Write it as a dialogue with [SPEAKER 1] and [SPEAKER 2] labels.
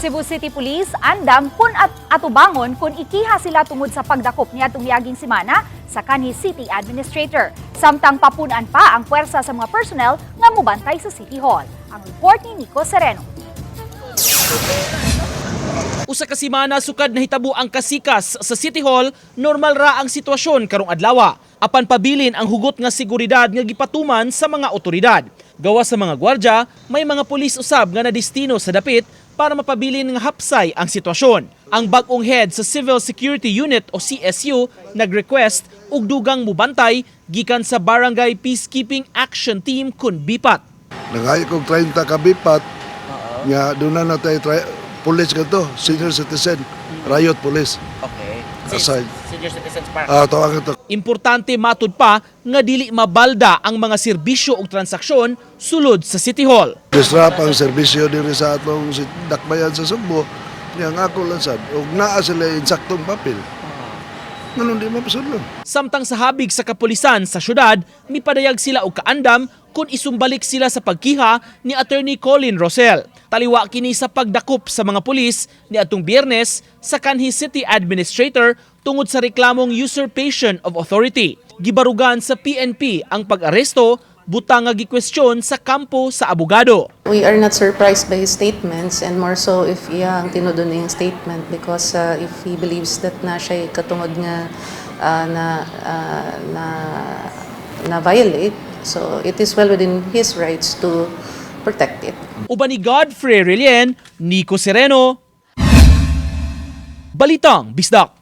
[SPEAKER 1] Cebu City Police andam kung at atubangon kung ikiha sila tungod sa pagdakop niadtong miaging semana sa kanhi City Administrator. Samtang papunan pa ang puwersa sa mga personnel nga mobantay sa City Hall. Ang report ni Nico Sereno.
[SPEAKER 2] Usa ka semana sukad nahitabo ang kasikas sa City Hall, normal ra ang sitwasyon karong adlaw. Apan pabilin ang hugot nga seguridad nga gipatuman sa mga otoridad. Gawas sa mga gwardya, may mga pulis usab nga nadestino sa dapit para mapabilin nga hapsay ang sitwasyon. Ang bag-ong head sa Civil Security Unit o CSU nag-request og dugang mubantay gikan sa Barangay Peacekeeping Action Team kun BIPAT.
[SPEAKER 3] Nanghayo kog 30 ka BIPAT nga doon na natay police kadto, senior citizen, riot police.
[SPEAKER 2] Okay.
[SPEAKER 3] Aside.
[SPEAKER 2] Senior Citizens Park.
[SPEAKER 3] Ah, tawagan to.
[SPEAKER 2] Importante matud pa nga dili mabalda ang mga serbisyo ug transaksyon sulod sa City Hall.
[SPEAKER 3] Disrupt ang serbisyo diri sa atong dakbayan sa Sugbo. Nya ang ako lang sad ug naa sila insaktong papel. Nganong di mapasudlon?
[SPEAKER 2] Samtang sa habig sa kapulisan sa syudad, mipadayag sila og kaandam kung isumbalik sila sa pagkiha ni Attorney Colin Rosell. Taliwa kini sa pagdakop sa mga pulis ni atong Biyernes sa kanhi City Administrator tungod sa reklamong usurpation of authority. Gibarugan sa PNP ang pag-aresto, butang nga gikwestiyon sa kampo sa abogado.
[SPEAKER 4] We are not surprised by his statements, and more so if iyang tinuod yung statement, because if he believes that na siya katungod nga na na violate, so it is well within his rights to protect it.
[SPEAKER 2] Uban ni Godfrey Relien, Nico Sereno, Balitang Bisdak.